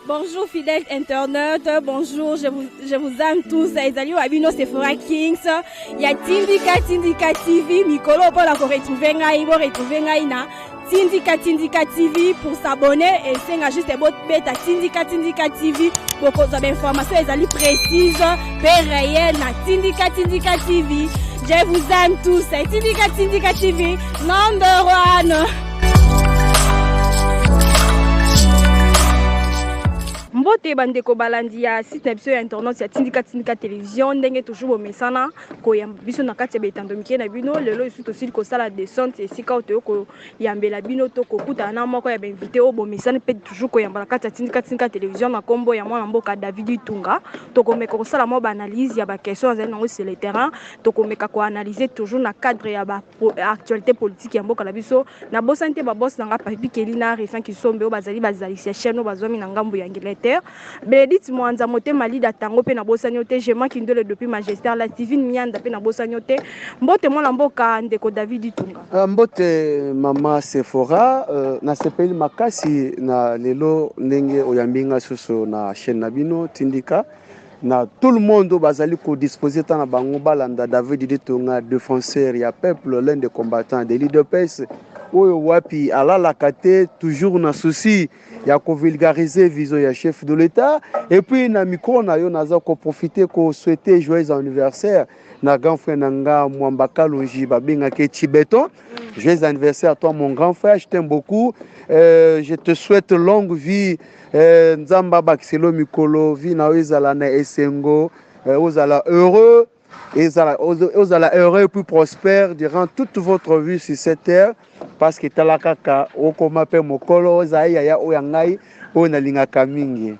Bonjour fidèles internautes, bonjour, je vous aime tous. Ezali wa bino Sephora Kings. Ya Tindika Tindika TV, mikolo mpona ko retrouver ngai, bo retrouver ngai na Tindika Tindika TV. Pour s'abonner et senga juste bobeta Tindika Tindika TV, bokozwa ba information ezali précise pe réel na Tindika Tindika TV. Je vous aime tous. Tindika Tindika TV number one. Mbote bandeko balandi ya site na biso ya internet ya Tindika Tindika Télévision. Ndenge toujours bomesana koyamba biso na kati ya betando mike na bino, lelo lisusu tosili kosala descente esika oyo toyo koyambela bino to kokutana na moko ya bainvité oyo bomesani mpe toujours koyamba na kati ya Tindika Tindika Télévision, na nkombo ya mwana mboka David Itunga. Tokomeka kosala mwa baanalyse ya baquestion azali nango sur le terrain. Tokomeka koanalyse toujours na cadre ya baactualité politique ya mboka na biso. Nabosani te baboss na nga Papi Keli na Refin Kisombe oyo bazali bazalisi ya chaîne oyo bazwami na ngambo ya Angleterre, Benedicte Mwanza Motema Lida Tango mpe nabosani yo te, Jema Kindole depuis Magistère, la Stivine Mianda mpe nabosani yo te. Mbote mwana mboka ndeko David Itunga. Mbote mama Sephora, nasepeli makasi na lelo ndenge oyambi nga susu na chaîne na bino Tindika, na tout le monde oyo bazali kodispose ta na bango balanda David Ditunga, défenseur ya peuple, l'un des combattants de l'UDPS, oyo wapi alalaka te, toujours na souci ya kovulgariser vision ya chef de l'État. Et puis na micro na yo, naza koprofiter kosouhaiter joyeux anniversaire na grand frère na nga Mwamba Kalonji, babengaki Chibeton. Joyeux anniversaire à toi, mon grand frère, je t'aime beaucoup, je te souhaite longue vie, Nzambe abakiselo mikolo, vie na yo ezala na esengo, ozala heureux, ezala ozala heureux et puis prospère durant toute votre vie sur cette terre, parce que tala kaka okoma mpe mokolo, ozala yaya oyo ya ngai oyo nalingaka mingi.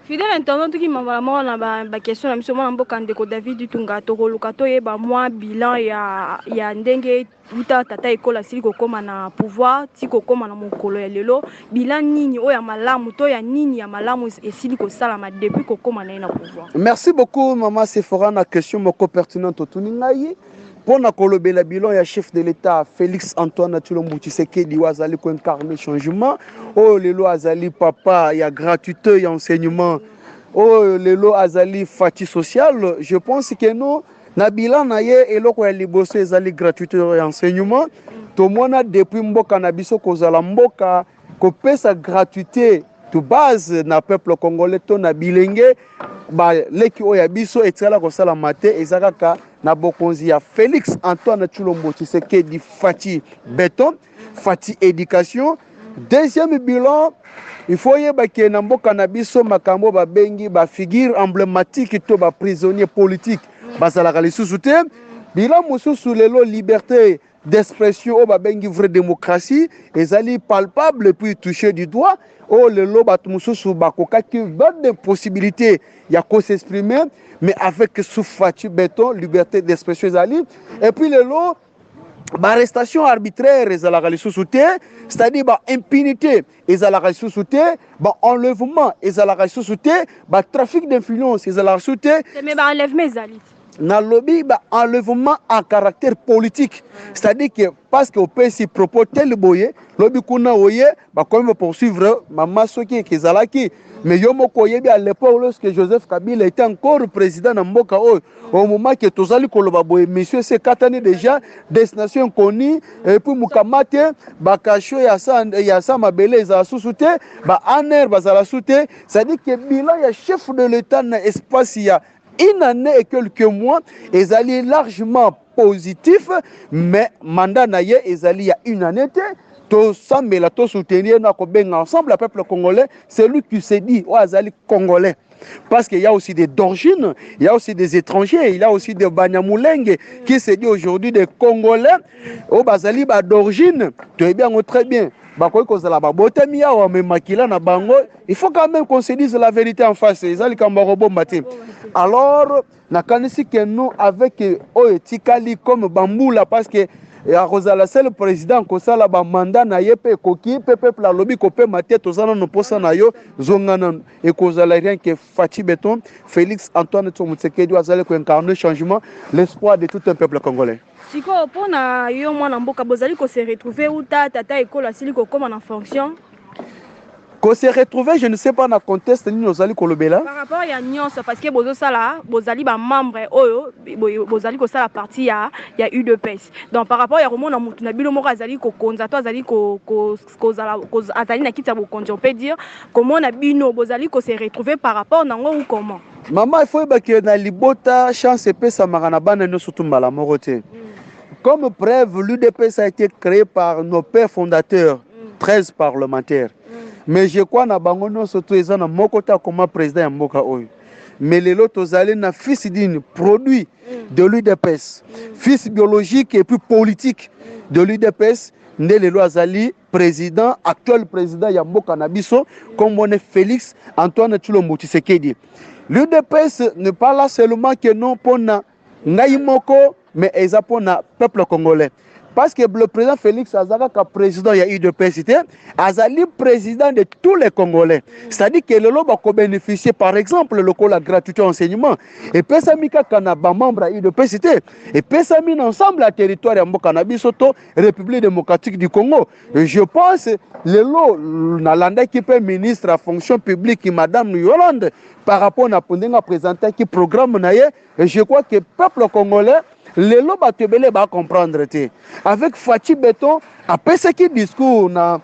Fidèle internaute, toki mambala moko na baquestion na biso. Mwana mboka ndeko David Itunga, tokoluka toyeba mwa bilan ya ndenge uta tata ekolo asili kokóma na pouvoir ti kokóma na mokolo ya lelo. Bilan nini oyo ya malamu to ya nini ya malamu esili kosalama depuis kokóma na ye na pouvoir? Merci beaucoup, mama Sephora, na question moko pertinente otuni ngai mpona kolobela bilan ya chef de l'État Félix Antoine Tshilombo Tshisekedi, oyo azali koincarne changement, oyo lelo azali papa ya gratuité ya enseignement, oyo lelo azali Fatshi social. Je pense que no na bilan na ye, eloko ya liboso ezali gratuité ya enseignement. Tomona depuis mboka na biso kozala mboka, kopesa gratuité de base na peuple congolais to na bilenge baleki oyo ya biso etikala kosalama te. Eza kaka na bokonzi ya Félix Antoine Tshilombo Tshisekedi, Fatshi Béton, Fatshi éducation. Deuxième bilan, il faut oyeba ke na mboka na biso, makambo babengi bafigure emblématique to baprisonnier politique bazalaka lisusu te. Bilan mosusu, lelo liberté d'expression oyo babengi vraie démocratie ezali palpable, puis touché du doigt, oyo lelo bato mosusu bakokaki bonne possibilité ya kos'exprimer, mais avec sous Fatshi Béton, liberté d'expression ezali. Et puis lelo baarrestation arbitraire ezalaka lisusu te, c'est-à-dire baimpunité ezalaka lisusu te, baenlèvement ezalaka lisusu te, batrafic d'influence ezalaka lisusu te. Mais baenlèvement ezali? Nalobi baenlèvement en caractère politique, c'est-à-dire que parce que opesi propos tel boye, lobi kuna oye bakomi bapoursuivre mama soki ezalaki. Mais yo moko oyebi, à l'époque, lorsque Joseph Kabila était encore président na mboka oyo, au moment ke tozali koloba boye, monsieur se katani déjà, destination inconnue. Et puis mukama te, bakasho ya sa mabele ezala susu te, ba ANR bazala su te. C'est-à-dire que bilan ya chef de l'État na espace ya une année et quelques mois ezali largement positif. Mais mandat na ye ezali ya une année te. Tosambela, tosoutenir na kobenga ensemble ya peuple congolais, celui qui se dit oyo azali congolais, parce qu'il y a aussi des d'origine, il y a aussi des étrangers, il y a aussi des Banyamulenge qui se dit aujourd'hui des Congolais, oyo bazali ba d'origine, toyebi yango très bien. Bakoki kozala babotami awa, mais makila na bango, il faut quand même qu'on se dise la vérité en face, eza likambo ya kobomba te. Alors nakanisi ke nous, avec oyo etikali comme bambula, parce que akozala seul président kosala bamandat na ye mpe ekoki mpe peuple alobi kopema te, toza nano mposa na yo, zonga nano, ekozala rien que Fatshi Béton, Félix Antoine Tshisekedi, oyo azali koincarne changement, l'espoir de tout un peuple congolais. Sikoyo mpo na yo, mwana mboka, bozali kose retrouver uta tata ekolo asili kokóma na fonction? Ko se retrouver, je ne sais pas na contexte nini ozali kolobela. Par rapport ya nyonso, parce que bozosala, bozali bamembre oyo bozali kosala parti ya UDPS. Donc par rapport ya komona mutu na bino moko azali kokonza to azali kozala azali na kiti ya bokonzi, on peut dire, komona bino bozali ko se retrouver par rapport nango ou comment? Mama, il faut yeba ke na libota, chance epesamaka na bana nyonso tu mbala moko te. Comme preuve, l'UDPS a été créé par nos pères fondateurs, 13 parlementaires, mais je crois na bango nyonso to eza na moko te akoma président ya mboka oyo. Mais lelo tozali na fils digne, produit de l'UDPS, fils biologique et puis politique de l'UDPS, nde lelo azali président actuel, président ya mboka na biso, kombo ne Félix Antoine Tshilombo Tshisekedi. L'UDPS n'est pas là seulement que non mpona ngai moko, mais eza mpona peuple congolais, parce que le président Félix aza kaka président ya UDPS te, azali président de tous les Congolais. C'est-à-dire que lelo bakobénéficier, par exemple lokola gratuité enseignement, epesami kaka na bamembre ya UDPS te, epesami na ensemble ya territoire ya mboka na biso to République démocratique du Congo. Et je pense, lelo nalandaki mpe ministre ya Fonction publique, madame Yolande, par rapport na ndenge aprésentaki programme na ye, et je crois que peuple congolais lelo, bato ebele bacomprendre te. Avec Fatshi Béton, apesaki discours na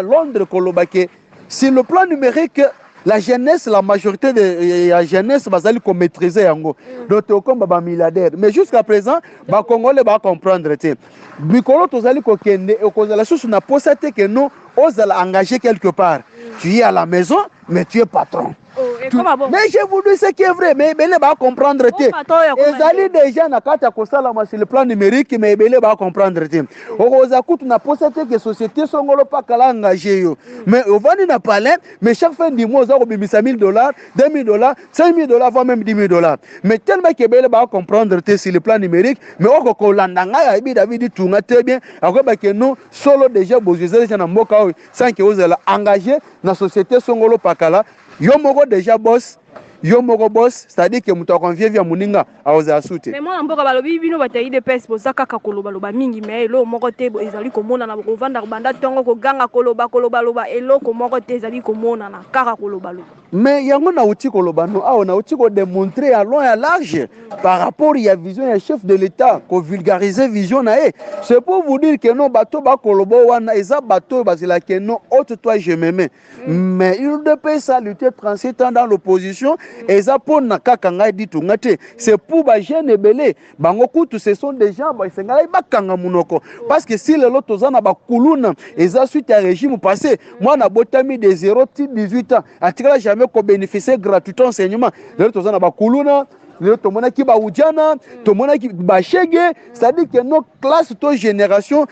Londres, koloba ke sur le plan numérique, la jeunesse, la majorité de ya jeunesse bazali komaîtriser yango. Donc tokomba bamilliardaire, mais jusqu'à présent Bacongolais bacomprendre te. Mikolo tozali kokende, ekozala susu na posa te ke non, ozala engagé quelque part. Tu es à la maison, mais tu es patron. Oh, ekoma bon. Mais je vous dis ce qui est vrai, mais ebele bacomprendre te. Oh, patron oyo akoma. Ezali déjà na kati ya kosalama sur le plan numérique, mais ebele bacomprendre te. Okozala kutu na posa te ke société songolo pakala engagé yo, mais ovandi na palais, mais chaque fin du mois oza kobimisa 1000 dollars, 2000 dollars, 5000 dollars, voire même 10 000 dollars. Mais tellement ke ebele bacomprendre te sur le plan numérique. Mais oko kolanda ngai, ayebi David Tunga très bien, akoyeba ke non, solo déjà bozwi eza déjà na mboka oyo, sans ke ozala engagé na société songolo pakala, yo moko déjà boss, yo moko boss. C'est-à-dire ke moto akonvie via moninga akozala su te. Mais mwana mboka, balobi bino bato ya UDPS boza kaka kolobaloba mingi, mais eloko moko te ezali komonana. Kovanda kobanda ntongo, koganga, koloba, kolobaloba, eloko moko te ezali komonana, kaka kolobaloba. Mais yango nauti koloba no awa, nauti kodémontrer ya long, ya large, par rapport ya vision ya chef de l'État, kovulgariser vision na ye. C'est pour vous dire que non, bato bakoloba wana eza bato oyo bazelaki non, ôte toi je me mets. Mais UDPS a lutté 37 ans dans l'opposition. Eza mpona kaka ngai Ditunga te, c'est pour bajeune ebele. Bango kutu, ce sont des gens esengalaki bakanga monoko, parce que si lelo toza na bakuluna, eza suite ya régime passé. Mwana abotami de 0 ti 18 ans atikala jamais kobénéficier gratuité enseignement. Lelo toza na bakuluna, lelo tomonaki baujana, tomonaki bashege. C'est-à-dire que no classe to génération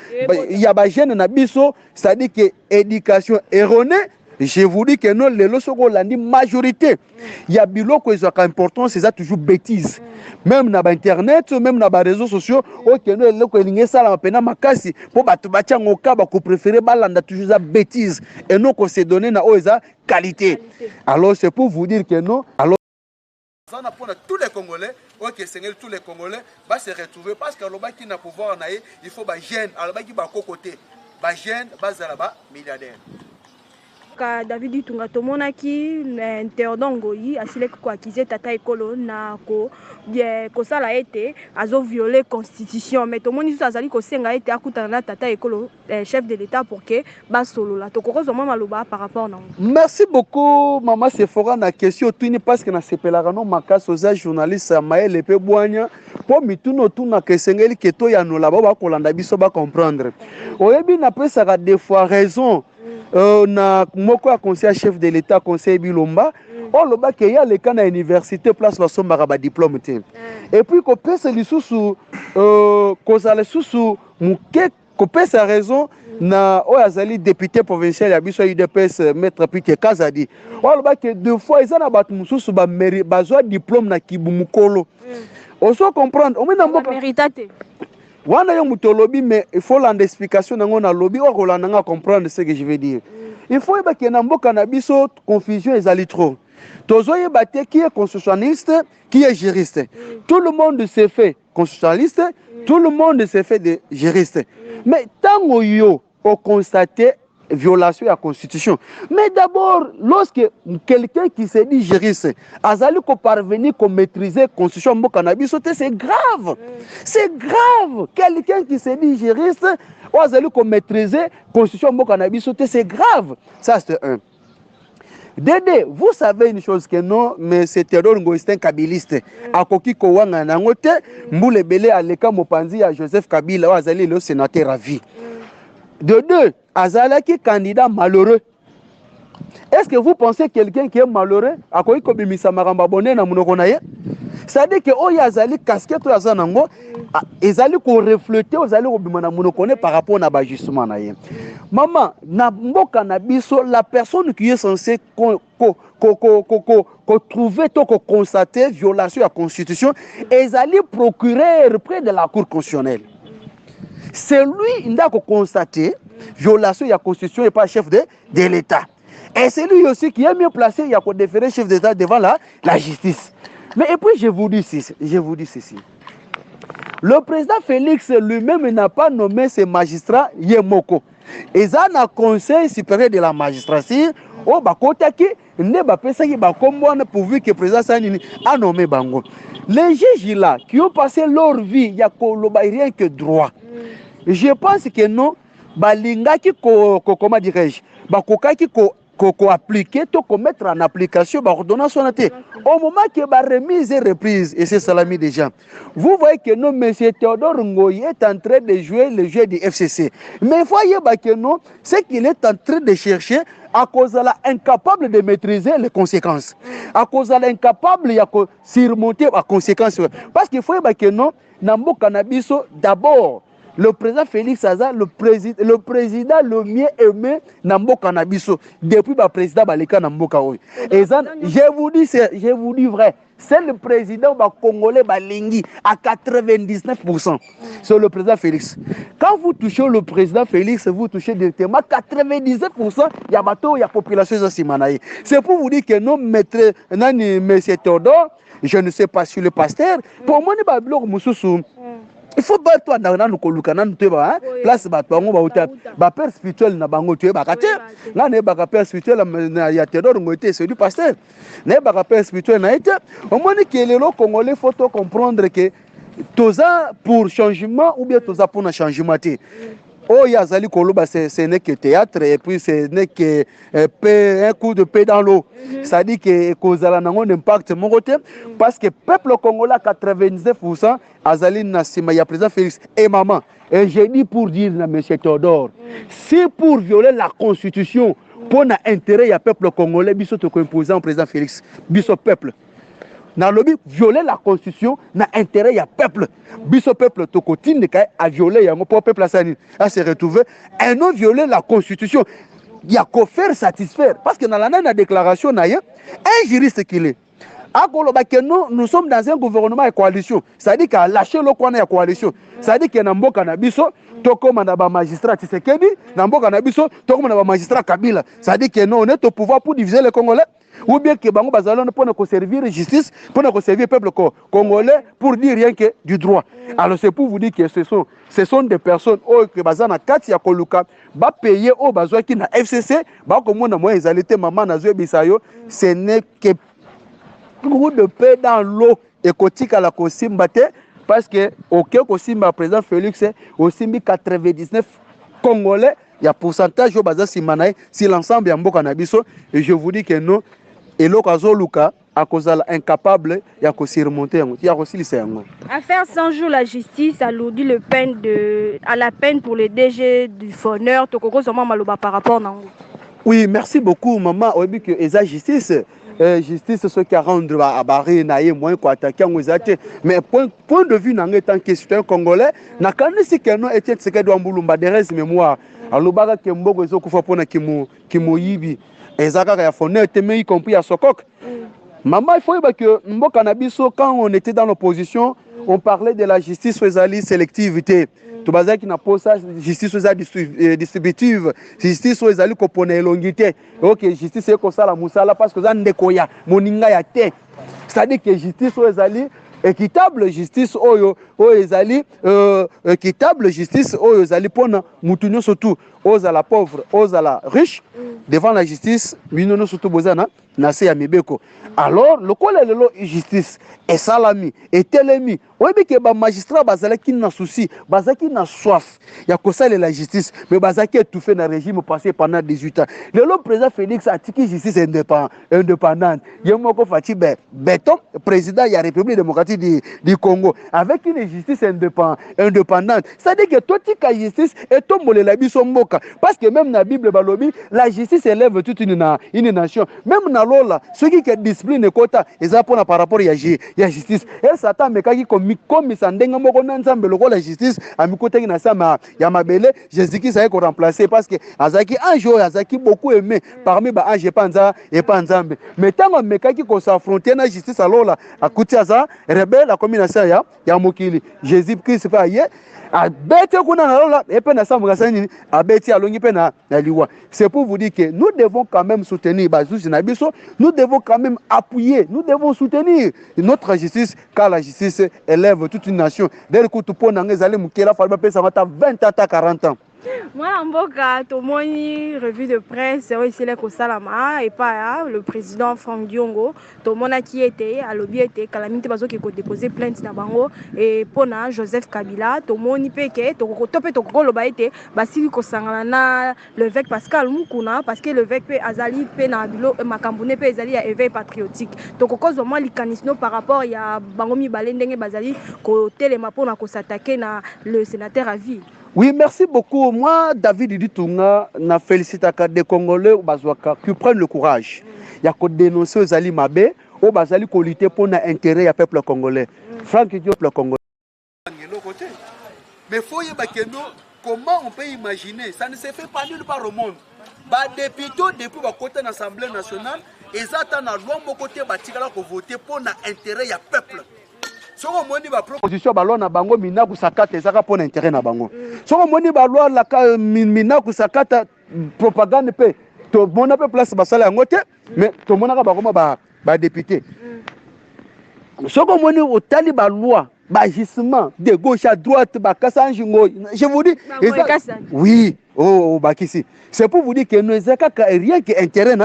ya bajeune na biso, c'est-à-dire que éducation erronée. Je vous dis que non, lelo soki olandi majorité ya biloko ezwaka importance, eza toujours bêtise, même na bainternet, même na baréseaux sociaux. Okende, eloko elingi esalama mpena makasi mpo bato batia yango ka bakopréféré balanda toujours eza bêtise et non kose donner na oyo eza qualité. Alors c'est pour vous dire que non, alors aza mpona tous les Congolais. Oyo esengeli tous les Congolais base retrouver, parce que alobaki na pouvoir na ye, il faut bajeune, alobaki bakoko te, bajeune bazala bamilliardaire. Ka David Itunga, tomonaki Théodore Ngoyi asilaki koaccuser tata ekolo na kosala ete azoviole constitution, mais tomoni susu azali kosenga ete akutana na tata ekolo, chef de l'État, pour ke basolola. Tokokozwa mwa maloba par rapport nango? Merci beaucoup, mama Sephora, na question otuni, parce que nasepelaka no makasi. Oza journaliste ya mayele mpe bwanya, mpo mituna otunaka esengeli ke toyanola bao bakolanda biso bacomprendre. Oyebi, napesaka des fois raison na moko ya conseil ya chef de l'État, conseil Bilomba, oyo alobaki ye aleka na université place basombaka badiplôme te. Et puis kopesa lisusu, kozala lisusu moke, kopesa raison na oyo azali député provincial ya biso ya UDPS, maître Pike Kazadi, oyo alobaki deux fois eza na bato mosusu bazwa diplôme na kibu mokolo. Ozo comprendre, omoi na mboka mérita te. Wana yo moto olobi, mais il faut landa explication nango. Nalobi oyo kolanda nga, comprendre ce que je veux dire. Il faut yeba ke na mboka na biso, confusion ezali trop. Tozoyeba te qui est constitutionnaliste, qui est juriste. Tout le monde se fait constitutionnaliste, tout le monde se fait de juriste. Mais ntango yo oconstate Violation ya constitution. Mais d'abord, lorsque quelqu'un qui se dit juriste azali koparvenir komaîtriser constitution mboka na biso te, c'est grave. C'est grave. Quelqu'un qui se dit juriste oyo azali komaîtriser constitution mboka na biso te, c'est grave. Ça, c'est un. Dede, vous savez une chose que non, mais c'est Théodore Ngoy, c'est un kabiliste. Akoki kowanga nango te, mbula ebele aleka mopanzi ya Joseph Kabila oyo azali le sénateur à vie. De deux, azalaki candidat malheureux. Est-ce que vous pensez quelqu'un qui est malheureux akoki kobimisa makambo abone na monoko na ye? C'est-à-dire que oyo azali casquette oyo aza nango ezali korefléter, ozali kobima na monoko ne par rapport na baajustement na ye. Mama, na mboka na biso, la personne qui est censée ko trouver to koconstater violation ya constitution ezali procureur près de la Cour constitutionnelle. C'est lui nde akoconstater violation ya constitution et pas chef de l'État. Et c'est lui aussi qui est mieux placé ya kodéférer chef d'État devant la justice. Mais et puis je vous dis ceci: le président Félix lui-même n'a pas nommé ses magistrats ye moko. Eza na Conseil supérieur de la magistrature oyo bakotaki nde bapesaki bakombo wana, pourvu que président asala nini, anommé bango. Les juges là qui ont passé leur vie ya koloba rien que droit, je pense que non, balingaki ko, comment dirais-je, bakokaki ko appliquer to komettre en application baordonnance wana te au moment que baremise et reprise et c'est salami déjà. Vous voyez que non, monsieur Théodore Ngoyi est en train de jouer le jeu du FCC, mais il faut yeba que non, ce qu'il est en train de chercher, akozala incapable de maîtriser les conséquences, akozala incapable ya kosurmonter baconséquences, parce qu'il faut yeba que non, na mboka na biso, d'abord le président Félix aza le président le mieux aimé na mboka na biso depuis baprésident baleka na mboka oyo. Eza, je vous dis, je vous dis vrai, c'est le président bacongolais balingi à 99%, c'est le président Félix. Quand vous touchez le président Félix, vous touchez directement 99% ya bato ya population eza nsima na ye. C'est pour vous dire que non, maître nani, monsieur Théodore, je ne sais pas si le pasteur, pour moi ni babiloko mosusu, il faut bato andaka nanu koluka nanu toyeba place bato bango bauta, bapère spirituel na bango toyebaka te. Ngai nayebaka père spirituel ya Théodore Ngoyi te, c'est du pasteur, nayebaka père spirituel na ye te. Omoni ke lelo congolais, faut to comprendre ke toza pour changement ou bien toza mpona changement te. Oyo azali koloba, ce n'est que théâtre et puis ce n'est que un coup de paix dans l'eau. C'est-à-dire que ekozala nango na impact moko te, parce que peuple congolais à 99% azali na nsima ya président Félix. Et maman, et j'ai dit pour dire na monsieur Théodore, si pour violer la constitution mpo na intérêt ya peuple congolais, biso tokoimposer en président Félix. Biso peuple, nalobi, violer la constitution na intérêt ya peuple, biso peuple tokotindika ye avioler yango mpo peuple asala nini, ase retrouver un non violer la constitution ya kofaire satisfaire. Parce que nalanda na déclaration na ye, un juriste qu'il est, akoloba ke nous, nous sommes dans un gouvernement ya coalition, c'est-à-dire que alâcher eloko wana ya coalition, c'est-à-dire ke na mboka na biso tokóma na bamagistrat Tshisekedi, na mboka na biso tokóma na bamagistrat Kabila. C'est-à-dire que non, on est au pouvoir pour diviser les Congolais, ou bien que bango bazali wana mpona koservir justice, mpona koservir peuple congolais pour dire rien que du droit. Alors c'est pour vous dire que ce sont des personnes oyo ke baza na kati ya koluka bapaye oyo bazwaki na FCC, bakomona moyen ezali te. Mama, nazoyebisa yo, ce n'est que coup de paix dans l'eau, ekotikala kosimba te, parce que oke kosimba président Félix, osimbi 99 congolais ya pourcentage oyo baza nsima na ye sur l'ensemble ya mboka na biso. Et je vous dis que non, eloko azoluka, akozala incapable ya kosurmonter yango, ya kosilisa yango. Affaire 100 jours, la justice alourdit le peine de, à la peine pour le DG du FONER. Tokoko zoma maloba par rapport nango. Oui, merci beaucoup, maman. Oyebi ke eza justice, justice soki arendre abare na ye, moyen koattaquer yango eza te. Mais point de vue na ngai tant que citoyen congolais, nakanisi ke no Etienne Tshisekedi wa Mulumba d'heureuse mémoire alobaka ke mbongo ezokufa mpona kimoyibi eza kaka ya FONER te, mais y compris ya SOCOC. Maman, il faut yeba ke mboka na biso, quand on était dans l'opposition, on parlait de la justice oyo ezali sélective te. Tobazalaki na posa justice oyo eza distributive, justice oyo ezali kopona elongi te. Ok, justice ekosala mosala parce que oza ndeko ya moninga ya te. C'est-à-dire que justice oyo ezali Équitable, justice oyo oyo ezali équitable, justice oyo ezali mpona mutu nyonso tu, ozala pauvre, ozala riche, devant la justice bino nyonso tu boza na se ya mibeko. Alors lokola lelo justice esalami, etelemi, oyebi ke bamagistrat bazalaki na souci, bazalaki na soif ya kosalela justice, mais bazalaki étouffé na régime passé pendant 18 ans. Lelo président Félix atiki justice indépendante, ye moko Fatshi Béton, président ya République démocratique du Congo, avec une justice indépendante, c'est-à-dire que totika justice etombolela biso mboka, parce que même na Bible balobi: la justice élève toute une nation. Même na lola, soki ke discipline ekota, eza mpona par rapport ya justice. E Satan amekaki komikomisa ndenge moko na Nzambe lokola justice, amikotaki na se ya mabele. Jésus-Christ aye koremplacer, parce que azalaki ange oyo azalaki beaucoup aimé parmi baange epa Nzambe. Mais ntango amekaki kos'affronter na justice alola, akuti aza rebelle, akomi na se ya mokili. Jésus Christ mpe aye, abeti kuna na lola, epe na samboka, asali nini? Abeti, alongi mpe na liwa. C'est pour vous dire que nous devons quand même soutenir bazuzi na biso, nous devons quand même appuyer, nous devons soutenir notre justice, car la justice élève toute une nation. D'ailleurs kutu mpo nanga ezali mokela fali bapesanga ata 20 ans, ata 40 ans. Mwana mboka, tomoni revue de presse oyo esili kosalama epai ya le président Frank Diongo. Tomonaki ete alobi ete kala mingi te bazoki kodépose plainte na bango mpona Joseph Kabila. Tomoni mpe ke to mpe tokoki koloba ete basili kosangana na l'évêque Pascal Mukuna, parce que l'évêque mpe azali mpe na bilo makambo ne mpe ezali ya éveil patriotique. Tokokozwa mwa likanisi no par rapport ya bango mibale, ndenge bazali kotelema mpona kos'attaquer na le sénateur à vie? Oui, merci beaucoup. Moi, David Ditunga, na félicitaka des Congolais bazwaka, qui prennent le courage ya kodénoncer ezali mabe oyo bazali kolutter mpona intérêt ya peuple congolais. Frank Diop, peuple congolais. Mais faut yeba kendo, comment on peut imaginer? Ça ne se fait pas nulle part au monde. Badéputé, depuis bakota na Assemblée nationale, eza ata na loi moko te batikala kovote mpona intérêt ya peuple. Soki omoni baproposition, baloi na bango Minaku, Sakata, ezaka mpona intérêt na bango. Soki omoni baloi laka Minaku, Sakata, propagande mpe tomona mpe place basala yango te, mais tomonaka bakoma badéputé. Soki omoni, otali baloi, baagissement de gauche à droite, bakasa ngingo, je vous dis eza, oui, oh, bakisi. C'est pour vous dire que no eza kaka rien que intérêt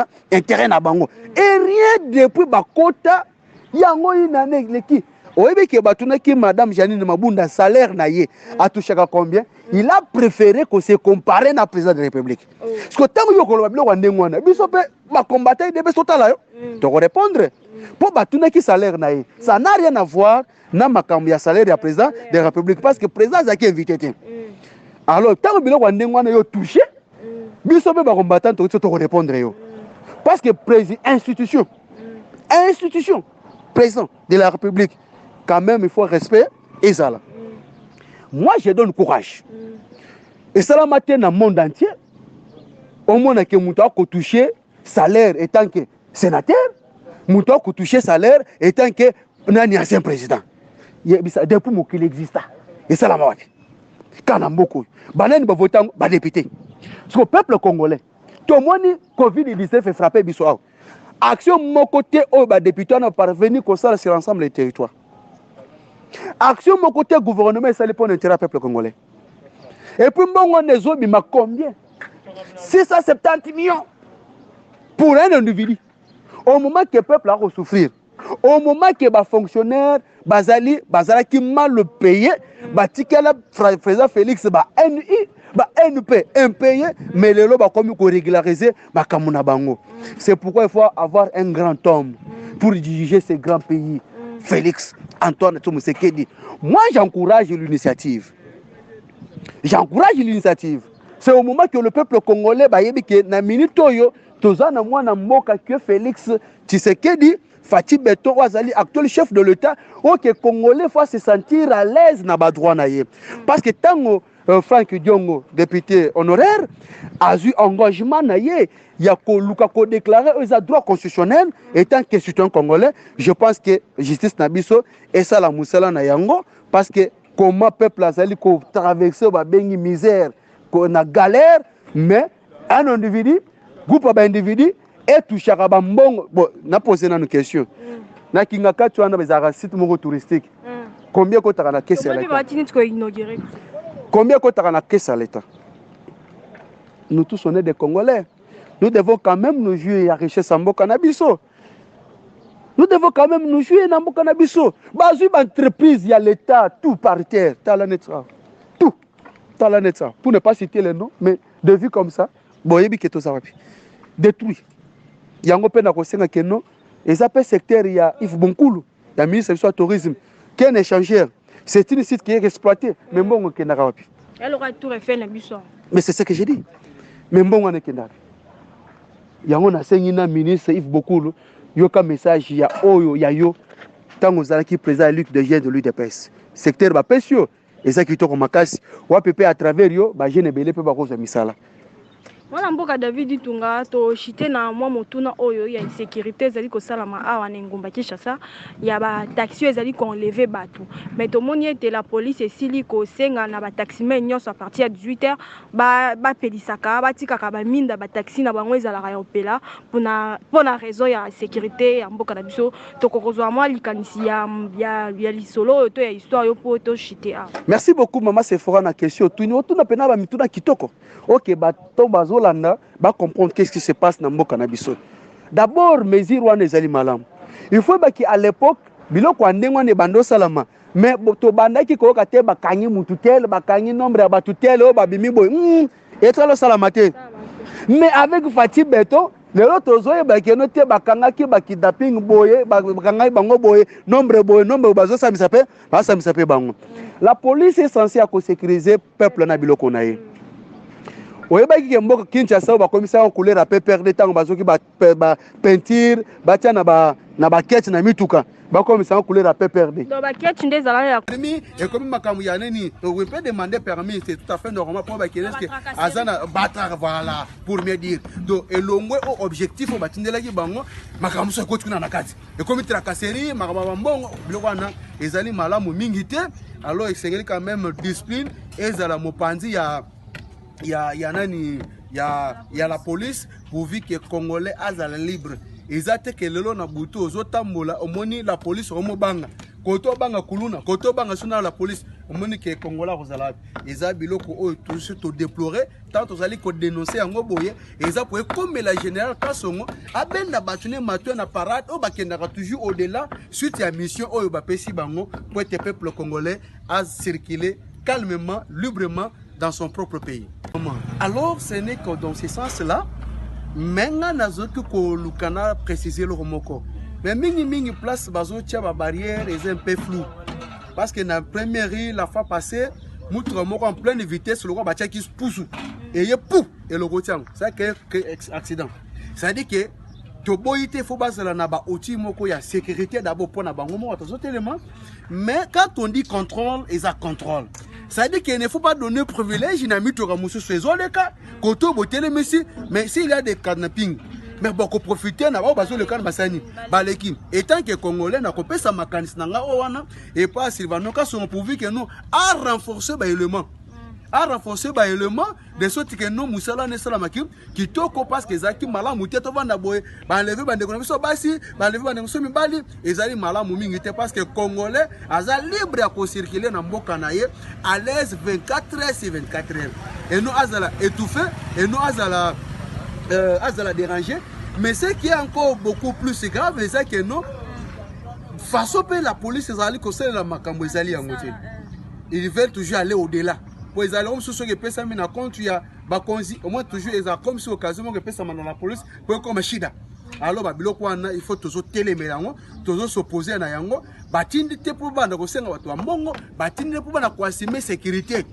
na bango et rien. Depuis bakota yango, inane leki, oyebi ke batunaki madame Janine Mabunda salaire na ye, atouchaka combien. Il a préféré ko se comparer na président de la République, parce que ntango yo koloba biloko ya ndenge wana, biso mpe bacombattant UDPS totala yo, tokorépondre mpo batunaki salaire na ye. Ça n'a rien à voir na makambo ya salaire ya président de la République, parce que président azalaki invité te. Alors ntango biloko ya ndenge wana yo touche biso mpe bacombattant, tokoki tokorépondre yo, parce que président, institution président de la République, quand même il faut respect ezala. Moi, je donne courage. Esalama te na monde entier omonake moto akotouche salaire étant que sénateur, moto akotouche salaire étant que nani, ancien président. Yebisa, depuis mokili exista, esalama wapi? Kaka na mboka oyo. Banani bavote yango? Badéputé. Parce que peuple congolais, tomoni COVID-19 efrappe biso awa, action moko te oyo badéputé wana parvenir kosala sur ensemble les territoires. Action moko te gouvernement esali mpo na intérêt ya peuple congolais. Et puis mbongo wana ezobima combien? 670 millions pour un individu, au moment que peuple akosouffrir, au moment que bafonctionnaire bazali, bazalaki mal payé, batikela président Félix ba ni ba np impayé, mais lelo bakomi korégulariser makambo na bango. C'est pourquoi il faut avoir un grand homme pour diriger ce grand pays, Félix Antoine Tshisekedi. Moi, j'encourage l'initiative, j'encourage l'initiative. C'est au moment que le peuple congolais bayebi ke na minute oyo toza na mwana mboka que Félix Tshisekedi, Fatshi Béton, oyo azali actuel chef de l'État, oyo ke Congolais faut se sentir à l'aise na badroit na ye, parce que ntango Frank Diongo, député honoraire, azwi engagement na ye ya koluka kodéclare oyo eza droit constitutionnel étant que citoyen congolais, je pense que justice na biso esala mosala na yango, parce que comment peuple azali kotraverse oyo babengi misère na galère, mais un individu, groupe ya baindividu etouchaka bambongo? Bon, napose nanu question. Na Kingakati wana ezalaka site moko touristique. Combien ekotaka na caisse ya Tomoni l'État? Bati neti koinaugurer. Combien ekotaka na caisse ya l'État? Nous tous, on est des Congolais. Nous devons quand même nous jouer ya richesse ya mboka na biso. Nous devons quand même nous jouer na mboka na biso. Bazwi baentreprise ya l'État, tout par terre. Tala neti awa, tout, tala neti awa, pour ne pas citer les noms, mais de vue comme ça, boyebi ke toza wapi. Détruit yango mpe na kosenga ke non, eza mpe secteur ya Yves Bonkulu, ya ministre biso ya tourisme, qu'un échangeur. C'est une site qui est exploité, mais mbongo ekendaka wapi? Eloko Tour Eiffel na biso. Mais c'est ce que j'ai dit, mais mbongo wana ekendaka wapi? Yango nasengi na ministre Yves Bokulu, yoka message ya oyo ya yo ntango ozalaki président ya Ligue de jeunes de l'UDPS. Secteur bapesi yo eza kitoko makasi wapi, mpe à travers yo bajeune ebele mpe bakozwa misala. Mwana mboka David Itunga, toshite na mwa motuna oyo ya insécurité ezali kosalama awa na engumba Kinshasa, ya bataxi oyo ezali koenlever bato. Mais tomoni ete la police esili kosenga na bataximen nyonso, à partir ya 18 heures, bapelisaka, batikaka baminda, bataxi na bango ezalaka ya opela mpona raison ya sécurité ya mboka na biso. Tokokozwa mwa likanisi ya lisolo oyo to ya histoire oyo mpo toshite awa. Merci beaucoup, mama Sephora, na question otuni. Otuna mpena bamituna kitoko. Ok, bato bazolanda bacomprendre qu'est-ce qui se passe na mboka na biso. D'abord, mesure wana ezali malamu. Il faut baki à l'époque biloko ya ndenge wana ebanda osalama, mais tobandaki koyoka te bakangi mutu tel, bakangi nombre ya bato tel oyo babimi boye. Etala osalama te. Mais avec Fatshi Béton, lelo tozoyeba keno te bakangaki bakidnapping boye, bakangaki bango boye, nombre boye, nombre bazosambisa mpe, basambisa mpe bango. La police est censée ya kosécuriser peuple na biloko na ye. Oyebaki ke mboka Kinshasa oyo bakomisa yango couleur ya PPRD, ntango bazoki bapeinture, batia na bakete na mituka, bakomisa yango couleur ya PPRD. Donc bakete nde ezalaka ya Permis ekomi makambo ya nini? On peut demander permis, c'est tout à fait normal po bakende que aza na batra. Voilà, pour mieux dire. Donc elongwe o objectif oyo batindelaki bango. Makambo mosusu ekoti kuna na kati, ekomi tracasserie, makambo ya bambongo. Biloko wana ezali malamu mingi te. Alors esengeli quand même discipline ezala mopanzi ya nani, ya la police, pourvu que Congolais azala libre. Eza te ke lelo na butu ozotambola, omoni la police, omobanga kote, obanga kuluna kote, obanga so na la police, omoni ke Congolais akozala wapi? Eza biloko oyo tosi todéplorer. Tant tozali kodénoncer yango boye, eza po ekomela général Kasongo abenda bato ne matoi na parade oyo bakendaka toujours au-delà suite ya mission oyo bapesi bango, po ete peuple congolais acirculer calmement, librement dans son propre pays. Alors ce n'est que dans ce sens-là. Mais nga nazoki koluka na préciser eloko moko. Mais mingimingi place bazotia babarrière eza un peu flou, parce que na première rue, la fois passée, mutuka moko en pleine vitesse, lokola batiaki pusu eye pu eloko tiango, c'est que accident. C'est à dire que toboyi te, faut bazala na baoutil moko ya sécurité d'abord mpo na bango moko tozotelema. Mais quand on dit contrôle, eza contrôle, c'est-à-dire qu'il ne faut pas donner privilège na mituka mosusu ezoleka kote oyo botelemisi. Mais s'il y a des kidnapping, mais bokoprofiter na bao bazoleka na basani baleki. Etant que Congolais, nakopesa makanisi na nga oyo wana epa Sylvano Kasongo, pourvu que nous a renforcer baélément, a renforcer baélément, de sorte que no mosala wana esalamaki kitoko, parce que ezalaki malamu te tovanda boye, baenlever bandeko na biso basi, baenlever bandeko biso mibali. Ezali malamu mingi te, parce que Congolais aza libre ya kocirculer na mboka na ye à l'aise 24 heures sur 24 heures, et non azala étouffé, et non azala dérangé. Mais ce qui est encore beaucoup plus grave eza que non, façon mpe la police ezali kosalela makambo ezali yango te. Ils veulent toujours aller au-delà, po ezali mosusu soki epesami na compte ya bakonzi, au moins toujours ezala comme si occasion moko epesama na la police po ekoma shida. Alors babiloko wana, il faut tozotelemela yango, tozos'opposer na yango. Batindi te mpo banda kosenga bato ya mbongo, batindi te mpo banda koassumer sécurité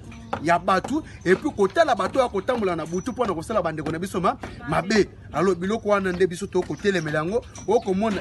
ya bato et puis kotala bato ya kotambola na butu mpona kosala bandeko na biso mabe. Alors biloko wana nde biso tokotelemela yango. Okomona.